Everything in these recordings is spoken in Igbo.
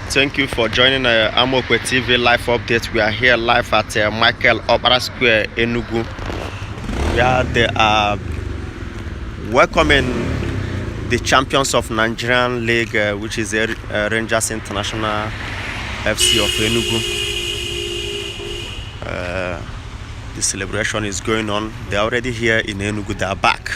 Thank you for joining Amokwe TV live update. We are here live at Michael Okpara Square, Enugu, where they are welcoming the champions of Nigerian League, which is Rangers International FC of Enugu. The celebration is going on. They're already here in Enugu. They are back.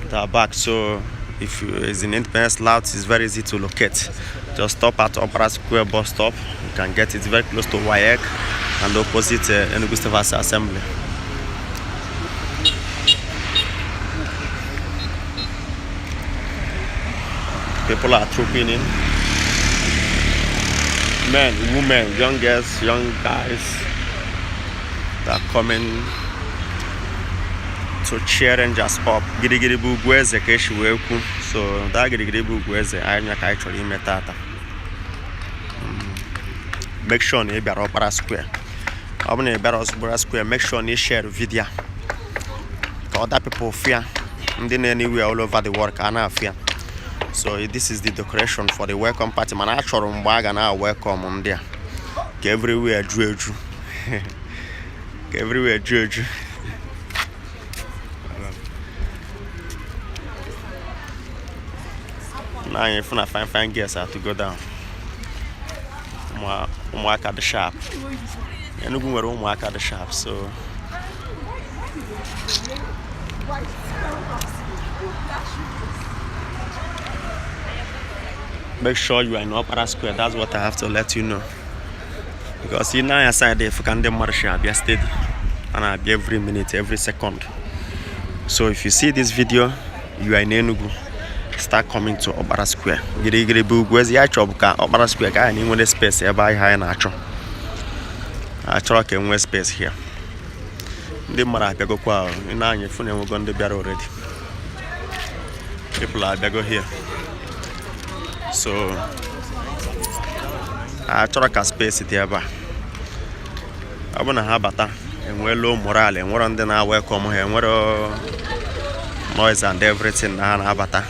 They are back. So if you is in Independence Layout, it's very easy to locate. Just stop at Okpara Square bus stop. You can get it very close to WAEC and opposite Enugu State Assembly. People are trooping in. Men, women, young girls, young guys that are coming to cheer Rangers up. Girigiri bụ ugwu eze ka esi wee kwu. So that girigiri bụ ugwu eze anya ka anyị chọrọ ime tata. Make sure na ị bịara Okpara Square. Ọ bụrụ na ị bịara Okpara Square, make sure na ị share video ka other people fia, ndị na anywhere all over the world ka a na-afịa. So this is the decoration for the welcome party, mana a chọrọ mgbe a ga na welcome ndị a ka everywhere ju eju, ka everywhere ju eju. Na anyị fụ na fine fine girls are to go down. Ụmụaka dị sharp. Enugu nwere ụmụaka dị sharp. So make sure you are in Okpara Square. That's what I have to let you know, because ị na-anya side efu ka ndị mmadụ si abịa steady, a na-abịa every minute, every second. So if you see this video, you are in Enugu, start coming to Okpara Square. Girigiri bụ ugwu eze ya chọọ bụ ka Okpara Square ka anyị nwere space ebe ahịa anyị na-achọ achọrọ ka enwee space here. Ndị mmadụ abịagokwa ahụ. Ị na-anya efu na enwego ndị bịara already. People abịago here, so achọrọ ka space dị ebe a. Ọ bụ na ha bata, enwee low morale, enwero ndị na-welcome ha, enwero noise and everything na ha na-abata,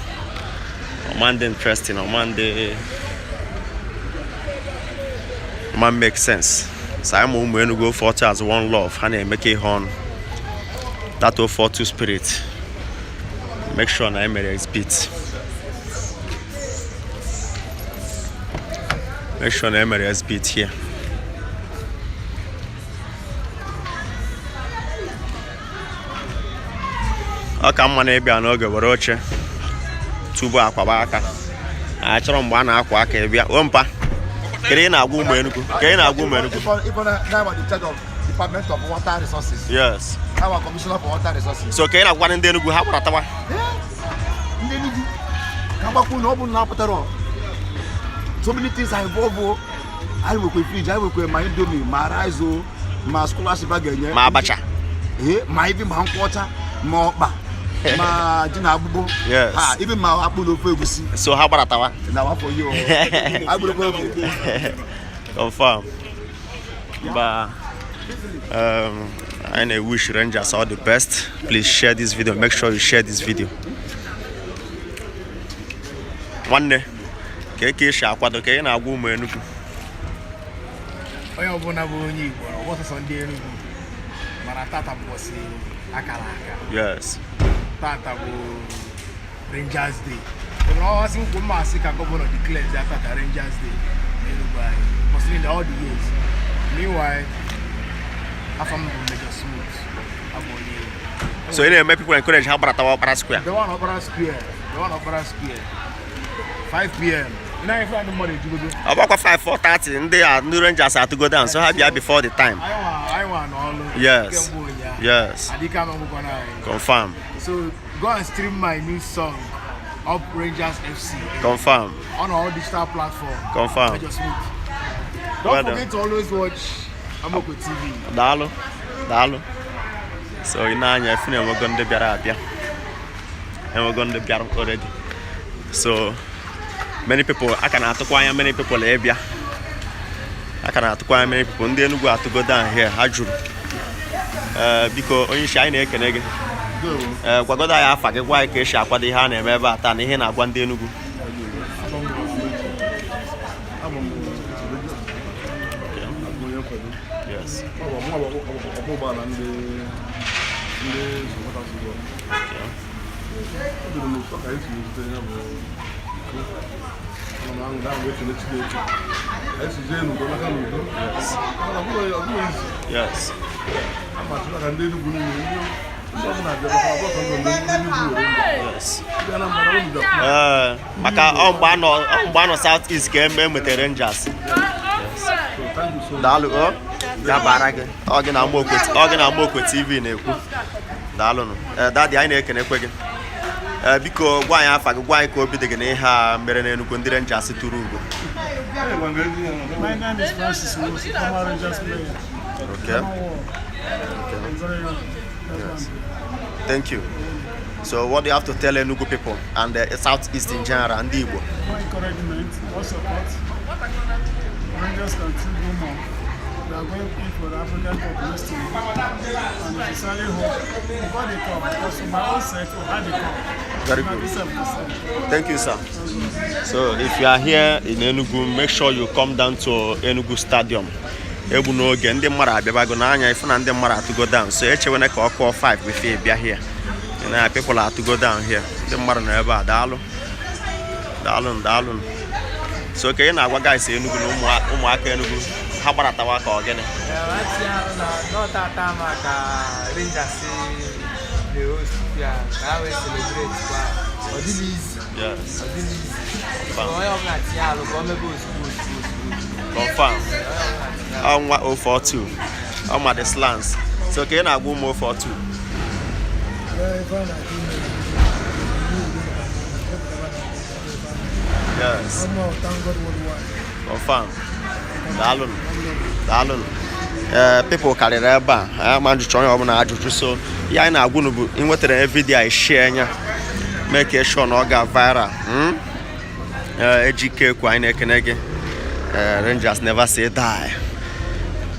ọma ndị interesting, ọma ndị ọma make sense. So anyị ma ụmụ Enugu 042 as one love, ha na-emekọ ihe ọnụ, that 042 spirit. Make sure na anyị mere exhibit. Make sure na e mere exhibit here. Ọ ka mma na ịbịa n'oge were oche tupu akwaba aka. Achọrọ mgbe a na-akwa aka ịbịa. O mpa, kedu ị na-agwa ụmụ Enugu? Kedu ị na-agwa ụmụ Enugu? Even now I'm in charge of Department of Water Resources. I'm a commissioner for water resources. So ka ị na-agwa ndị Enugu ha gbaratawa? Ndị Enugu ka mgbakwu na ọ bụ na apụtara, so many things are involved o. Anyị nwekwa fridge, anyị nwekwa ma Indomie, ma rice o, ma scholarship a ga-enye. Ma abacha. Ee, ma ibi ma nkwụ ọcha, ma ọkpa, ma ji na agbụgbọ. Ha ibi ma akpụ na ofe egusi. So ha gbaratawa. Na wafọ yi o agbụrụkwa oge. Confirm. But I wish Rangers all the best. Please share this video. Make sure you share this video. Nwanne, ka eke esi akwado, ka ị na-agwa ụmụ Enugu? Onye ọbụla bụ onye Igbo na ọgbọ sọsọ ndị Enugu mana tata bụ ụbọchị akara aka. Tata bụ Rangers Day. Ebe ọ masị nkwu mma asị ka governor declare ya tata Rangers Day n'Enugu anyị considering all the years. Meanwhile, afọ m bụ Major Smooth, abụ onye So ị na-eme people encourage ha gbaratawa Okpara Square. The one Okpara Square, the one Okpara Square, 5 p.m. Ị naghị efe ndị mmadụ ejugogo. Ọ gbakwa 5:4:30, ndị a ndị Rangers atụgo down, so ha bịa before the time. Anyị nwa n'ọlụ kemgbe ụnyaahụ. Adịka ama ngwụkwa na anyị. Confirm. So go and stream my new song, Up Rangers FC, Confirm. on all digital platforms. Confirm. Major Smooth. Don't Well done. forget to always watch Amoko TV. Daalụ, daalụ. So ị na-anya efu na enwego ndị bịara abịa, enwego ndị bịara already. So many people aka na-atụkwa anya, many people ịbịa aka na-atụkwa anya, many people. Ndị Enugu atụgo down here, ha juru. Ee, biko, onye isi anyị na-ekene gị. Ee, gwagodo anyị afa gị, gwa anyị ka esi akwado ihe a na-eme ebe a taa na ihe na-agwa ndị Enugu. Abụ m Okay. abụ onye nkwado. Yes. Ọ bụ mụ bụ ọkwọ ụgbọala ndị supporters club. Okay. Ọ dịrị m ụtọ ka anyị si zute ya bụ iko. Ana m aṅụrị, ana m ekele Chineke. Anyị si jee n'udo nata n'udo. Mana ọ bụrụ izu. Yes. A machila ka ndị Enugu niile, ndị ọbụla bịa maka ọgbakọ ndụ ndị Enugu were mba. Yes. Ndị Anambra unu bịakwa. Ee, maka ọ mgbe anọ South East ka eme nweta Rangers. So thank you so much. Daalụ o. Ya bara gị. Ọ gị na Amaokwe TV na-ekwu. Daalụnụ. Ee, daddy, anyị na-ekenekwe gị. Ee, biko gwa anyị afa gị, gwa anyị ka obi dị gị na ihe a mere n'Enugu, ndị Rangers tụrụ ugo. My name is Francis Nwosu, former Rangers player. Okay. I'm very young. That's why. Thank you. So what do you have to tell Enugu people and the Southeast in general, ndị Igbo? More encouragement, more support. Rangers can still do more. We are going in for the African Cup next year. And we sincerely hope we got the cup because from my own set, we had the cup. Very Now, good. this is the Thank you, sir. So if you are here in Enugu, make sure you come down to Enugu Stadium. Egbu n'oge, ndị mmadụ abịabago n'anya ifu na ndị mmadụ atụgo down, so echewena ka ọ kụọ 5 before ị bịa here. Na people atụgo down here, ndị mmadụ nọ ebe a. Daalụ, daalụ, daalụ. So ka ị na-agwa guys Enugu na ụmụaka Enugu ha gbaratawa ka ọ gịnị? Tinye arụ na n'ọtata maka Rangers na-host ya ka ha wee celebrate kwa. Ọ dịghị izi. Yes. Ọ dịghị izi. So onye ọbụla tinye alụ ka ọ mebe ozugbo, ozugbo, ozugbo. Confirm. Onye ọbụla tinye alụ. Ọnwa 042 ọma the slants. So ka ị na-agwa ụmụ 042? Yes. Confirm. Daalụnụ. Daalụnụ. Ee, people karịrị ebe a. Anyị ma ajụjụ onye ọbụla ajụjụ, so ihe anyị na-agwa unu bụ ị nwetara video anyị, share ya, mee ka sure na ọ ga viral. Ee, Ejike ekwu, anyị na-ekene gị. Ee, Rangers never say die.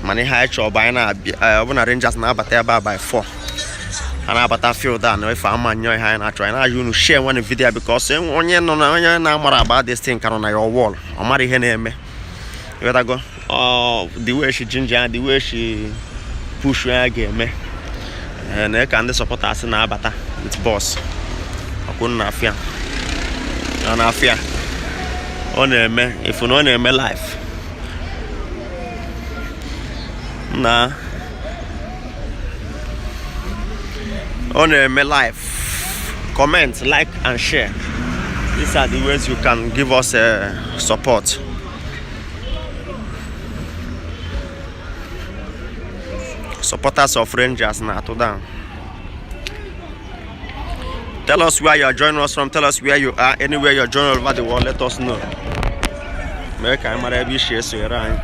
Mana ihe anyị chọrọ bụ anyị na-abịa, ọ bụ na Rangers na-abata ebe a by 4, ha na-abata field a na efe ama nyọ. Ihe anyị na-achọ, anyị na-ajụ unu share nwanne video, because onye nọ na onye na-amara agba this thing ka nọ na your wall, ọ mara ihe na-eme. Ịghọtago? Ọ the way she ginger ya, the way she push ya ga-eme. Ee, na ka ndị supporters na-abata with bus ọkwụ na afịa ọ na-afịa, ọ na-eme ifu na ọ na-eme live na ọ na-eme live. Comment, like and share. These are the ways you can give us support. Supporters of Rangers na-atụ down. Tell us where you are joining us from. Tell us where you are. Anywhere you're joining all over the world, let us know. Mee ka anyị mara ebe isi esonyere anyị.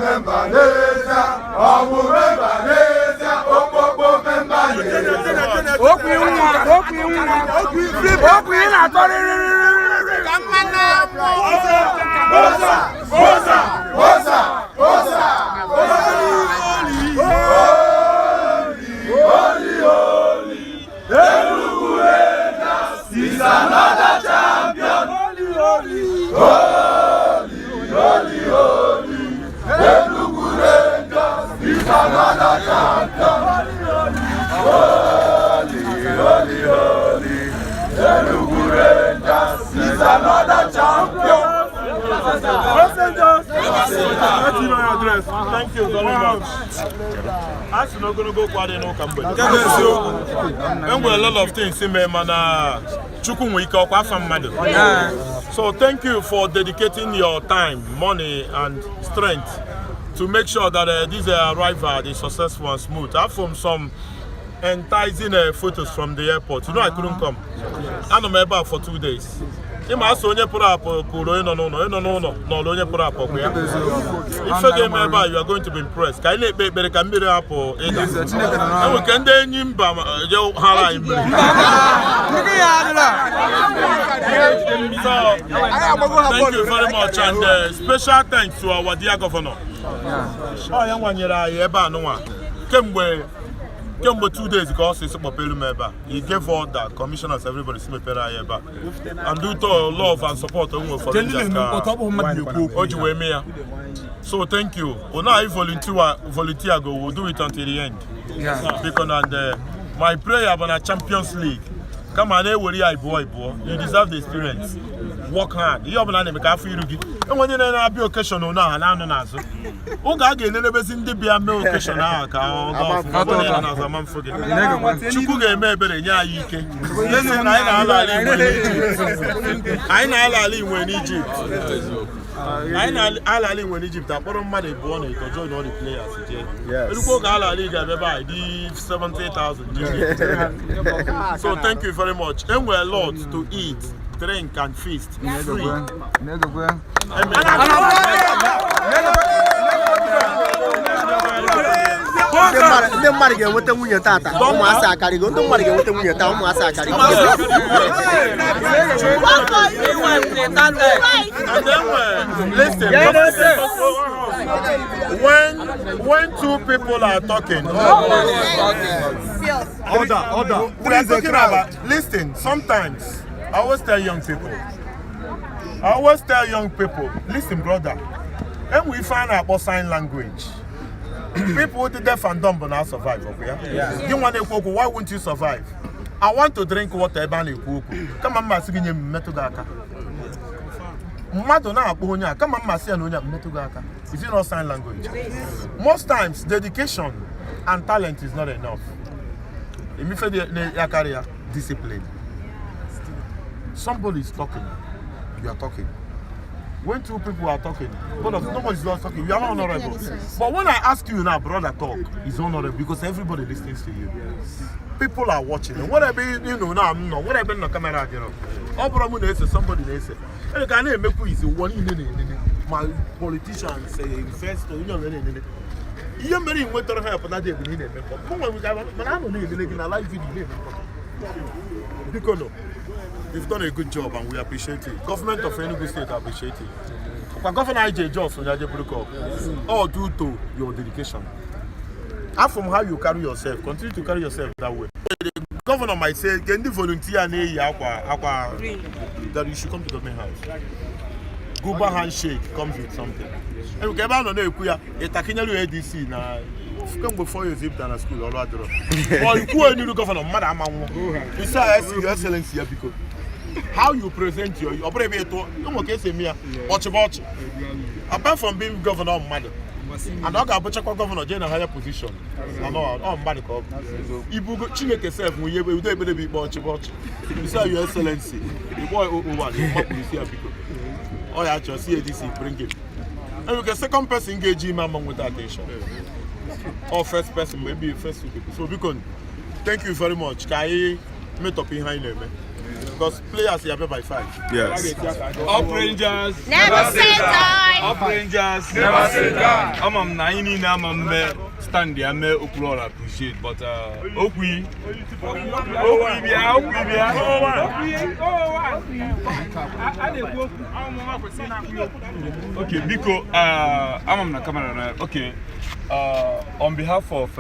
Memba n'ezie, ọ bụ memba n'ezie, okpokpo memba n'ezie. Okwu nwa, okwu nwa, okwu ị na-atọ rịrịrịrịrị. Bosa, bosa, bosa, bosa, holy, holy, Enugu Rangers is another champion. Holy, holy, holy, holy, Enugu Rangers is another champion. Holy, holy, holy, Enugu Rangers is another champion. Passengers! Let you know your address. Thank you very much. A sị na ogologo okwu adịghị n'ụka mgbede. Nke bụ eziokwu, e nwere a lot of things ime, mana Chukwu nwee ike ọkwa afa mmadụ. So thank you for dedicating your time, money and strength to make sure that this arrival is successful and smooth. I've from some enticing photos from the airport. You know I couldn't come. Anọ m ebe a for 2 days. Ịma asụ onye pụrụ apụ pụrụ onye nọ n'ụlọ, onye nọ n'ụlọ nọrọ onye pụrụ apụ ọkụ ya. Ife ga-eme ebe a, you are going to be impressed. Ka anyị na-ekpe ekpere ka mmiri hapụ ịda. Enwe ka ndị enyi mba je hara anyị mmiri. So, thank you very much and special thanks to our dear governor. Ọ ya nwanyere anyị ebe a nụnwa kemgbe 2 days ka ọ sị sị kpọpere m ebe a. He gave order, commissioners, everybody si mepere anyị ebe a, and due to love and support o nwere for Rangers ka o ji wee mee ya. So thank you. Una anyị volunteer, volunteer go, we'll do it until the end. Biko, and my prayer bụ na Champions League, kama a na-ewere ya ịbụọ ịbụọ, you deserve the experience. Work hard. Ihe ọbụla na-eme ka afọ iru gị. Enwe ndị na-abịa occasion one ahụ na-anọ n'azụ oge a ga-enenebezi ndị bịa mee occasion ahụ ka ọ gaa ọfụma. Ọ bụrụ na ị nọ n'azụ, ama mfụ gị. Chukwu ga-eme ebere nye anyị ike. Listen, na anyị na-ala ala inwe n'Ijipt, anyị na-ala ala inwe n'Ijipt, anyị na-ala ala inwe n'Ijipt. Akpọrọ mmadụ ịbụọ na ịtọ join all the players jee. Erukwa oge ala ala ị ga-abịa ebe a dị 70,000 jee. So thank you very much. Enwere a lot to eat, drink and feast free. Amen. Ndị mmadụ ga-enweta nwunye tata, ụmụasị akarịgo. Ndị mmadụ ga-enweta nwunye taa, ụmụasị akarịgo. And then when, listen, when two people are talking, Order, order. We are talking about, listen, sometimes I always tell young people, I always tell young people, listen, brother, and we find out about sign language. People with the deaf and dumb but now survive, okay? Yeah. You want to, why won't you survive? I want to drink water ebe a na-ekwu okwu. Kama mma sị gị nye m mmetụ gị aka. Mmadụ na-akpọ onye a, kama mma sị ya na onye a mmetụ gị aka. Is it not sign language? Most times, dedication and talent is not enough. Emife ya karịa discipline. Somebody is talking, you are talking. When two people are talking, both of nobody's not talking, you are not honorable. But when I ask you now, brother, talk, it's honorable because everybody listens to you. People are watching. And whatever you know now, I'm not whatever no camera adịrọ. Ọ bụrụ mụ na-ese, somebody na-ese. Ede ka a na-emekwu izi ụwa niile na-enene ma politicians, investor, onye ọbụla na-enene. Ihe mere ị nwetara help na dị ebe na ị na-eme mkpọtụ. Mụ nwere ike mana anọ na-enene gị na live video na-eme mkpọtụ. Biko no. You've done a good job and we appreciate it. Government of Enugu State appreciate it. Kwa governor anyị ji eje ọsụ ya jeburu cup. All due to your dedication. And from how you carry yourself, continue to carry yourself that way. The governor might say, "Ke ndị volunteer na-eyi akwa that you should come to government house." Guba handshake comes with something. Ebe ka ebe a nọ na-ekwu ya, ịtakinyere ADC na kemgbe 4 years ịpụta na school ọrụ adịrọ. Ma ikwuo n'iru governor, mmadụ ama nwụọ. Isi a esi your excellency ya biko. How you present your, ọ bụrụ ebe ịtụ ụmụ ka esi eme ya ọchịba ọchị. Apart from being governor, mmadụ and ọ ga-abụchakwa governor jee na higher position na ọ mmadụ ka ọ bụ ibugo Chineke sef nwe ihe udo ekpere bụ ikpe ọchịba ọchị. Isi your excellency ịkpọ ụwa mapụrụ isi ya biko. Ọ ya chọọ CADC bring him. Enwere second person ga-eji ime ama nweta attention or first person, maybe first two people. So biko, thank you very much. Ka anyị metọpụ ihe anyị na-eme because players ya bịa by 5. Yes. Up Rangers! Never say die! Up Rangers! Never say die! Ama m na anyị niile ama mme stand ya mee Okwuluora appreciate, but okwi okwi bịa, okwi bịa. Okay, biko, ama m na camera na okay, on behalf of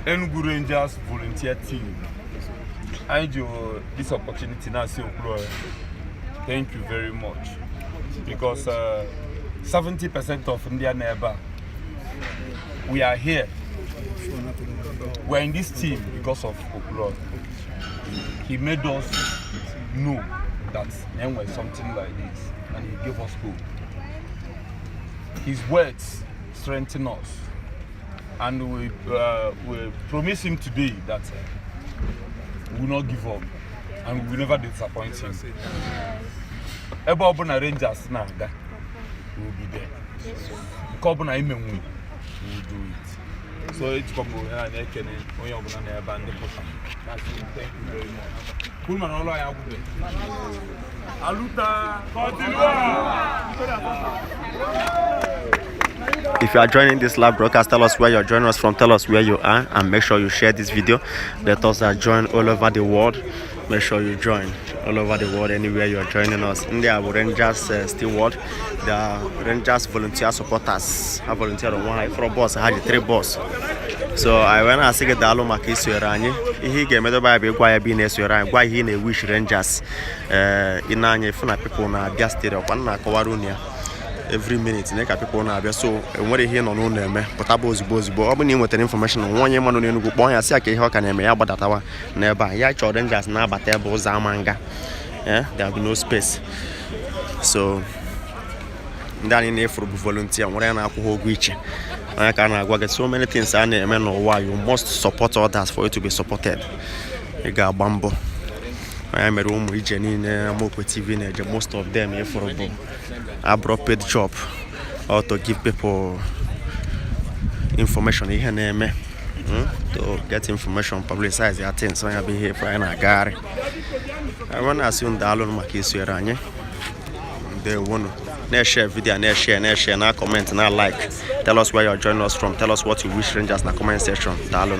Enugu Rangers volunteer team, anyị ji this opportunity na-asị Okwuluora thank you very much because 70% of ndị a na ebe a, we are here, we are in this team because of Okwuluora. He made us know that there was something like this and he gave us hope. His words strengthen us and we promise him today that we will not give up and we will never disappoint him. Ebe ọbụla Rangers na-aga, we will be there. Nke ọbụla anyị menwu, we will do it. So ejikwa m ohere a na-ekene onye ọbụla na ebe a, ndị pụta. Thank you very much. Unu mara ọlụ anyị agwụbe. A luta continua. If you are joining this live broadcast, tell us where you're joining us from, tell us where you are, and make sure you share this video. Let us join all over the world. Make sure you join all over the world, anywhere you are joining us. Ndị a bụ Rangers steward, the Rangers volunteer supporters. Ha volunteer onwe ha ifụrụ bus ha ji three bus. So anyị wee na-asị gị daalụ maka isonyere anyị. Ihe ị ga-emedobe anyị bụ ịgwa ya bụ ị na-esonyere anyị, gwa ihe ị na-ewish Rangers. Ee, ị na-anya ịfụ na people na-abịa stadium kwa na akọwara unu ya every minute na ka people na-abịa. So enwere ihe ị nọ n'ụlọ eme, pụtaba ozugbo ozugbo. Ọ bụrụ na ị nwetara information nwa onye mmanụ n'Enugwu, kpọọ ya sị ya ka ihe ọ ka na-eme ya gbadatawa n'ebe a. Ya chọrọ Rangers na-abata ebe ụzọ ama nga, eh, there will be no space. So ndị anyị na-efuru bụ volunteer, nwere ya na-akwụ ha ụgwọ iche onye ka a na-agwa gị. So many things a na-eme n'ụwa, you must support others for you to be supported. Ị ga-agba mbọ. Onye mere ụmụ ije niile Amaokwe TV na-eje, most of them ịfụrụ bụ abụrụ paid job or to give people information ihe na-eme, to get information, publicize ya things. Onye bụ ihe efu anyị na-agagharị. Anyị na-asị unu daalụ maka isonyere anyị. Ndewonu. Na-eshare video, na-eshare, na-eshare, na comment, na like. Tell us where you're joining us from. Tell us what you wish Rangers na comment section. Daalụ.